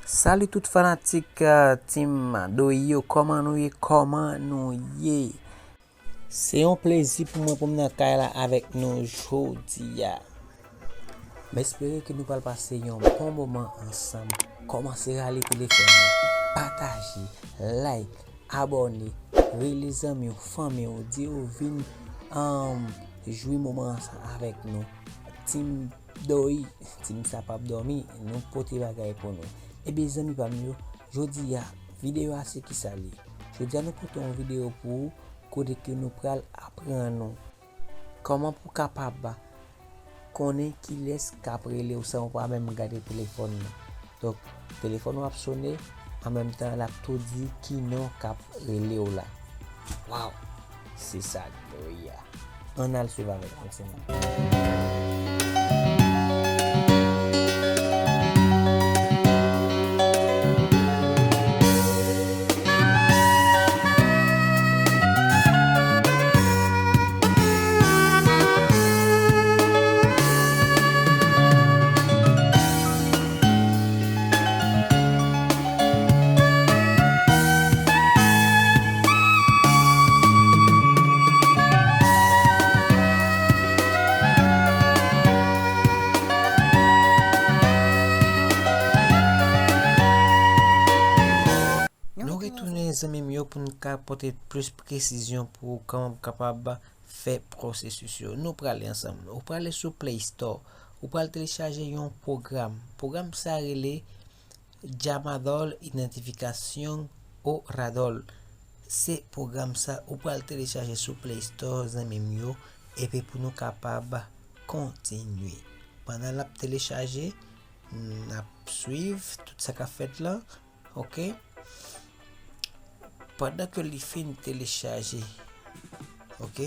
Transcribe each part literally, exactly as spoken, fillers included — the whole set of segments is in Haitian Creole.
Salut tout fanatik, euh, Team Doyi yo, kòman nou ye? Kòman nou ye? Se yon plezi pou mwen pou m nan kay la avèk nou jodi a. M espere ke nou pral pase yon bon moman ansanm. Kòmanse rale telefòn nou, pataje, like, abòne, rele zanmi w, fanmi w, di yo vin, um, jwi moman sa avèk nou. Team Doyi, Team Sa P ap Dòmi, nou pote bagay pou nou. Ebyen zanmi pa m yo, jodi a, videyo a se kisa li? Jodi a nou pote yon videyo pou ou, kote ke nou pral aprann ou kòman pou kapab konnen kilès k ap rele w san w pa menm gade telefòn nan. Donk, telefòn w ap sone, an menm tan l ap tou di ki non k ap rele w la. Waw! Se sa k Doyi a. Ann al swiv avèk nou, ti moun. Nou retounen, zanmi m yo, pou n ka pote plis presizyon pou ou kòman pou kapab fè pwosesis yo. Nou prale ansanm. Ou prale sou Play Store. Ou pral telechaje yon pwogram. Pwogram sa rele Llamador Identificación Orador. Se pwogram sa ou pral telechaje sou Play Store, zanmi m yo, epi pou nou kapab kontinye. Pandan l ap telechaje, n ap swiv tout sa k ap fèt la. Ok. Pandan ke li fin telechaje, ok,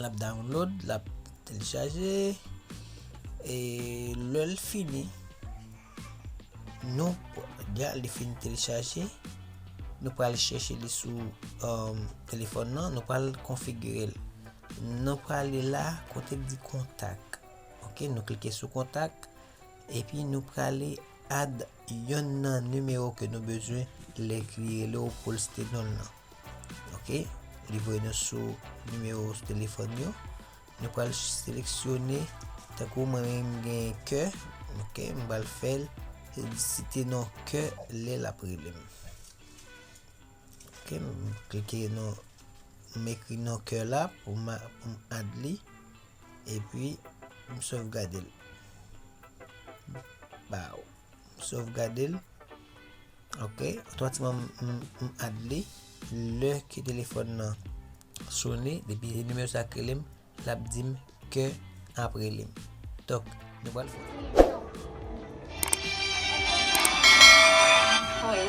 l ap download, l ap telechaje, e lè l fini, nou, deja li fin telechaje, nou pral chèche li sou, um, telefòn nan, nou pral konfigire l. Nou prale la, kote l di kontak. Ok, nou klike sou kontak, epi nou prale add yonn nan nimewo ke nou bezwen lè k li rele w pou l site non l lan. Ok, li voye nou sou nimewo telefòn yo. Nou pral seleksyone, tankou mwen menm m gen kè, ok, m pral fè l site non kè lè l ap rele m. Ok, m klike non, m ekri non kè la pou m, pou m add li, epi m sovgade l. Baw, m sovgade l. Ok, otòmatikman m, m, m add li. Lè ke telefòn nan sone, depi se nimewo sa k rele m, l ap di m kè ap rele m. Donk, nou pral fè. Oi,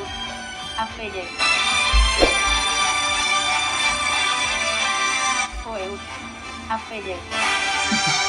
ap fè djèk. Oi, ap fè djèk.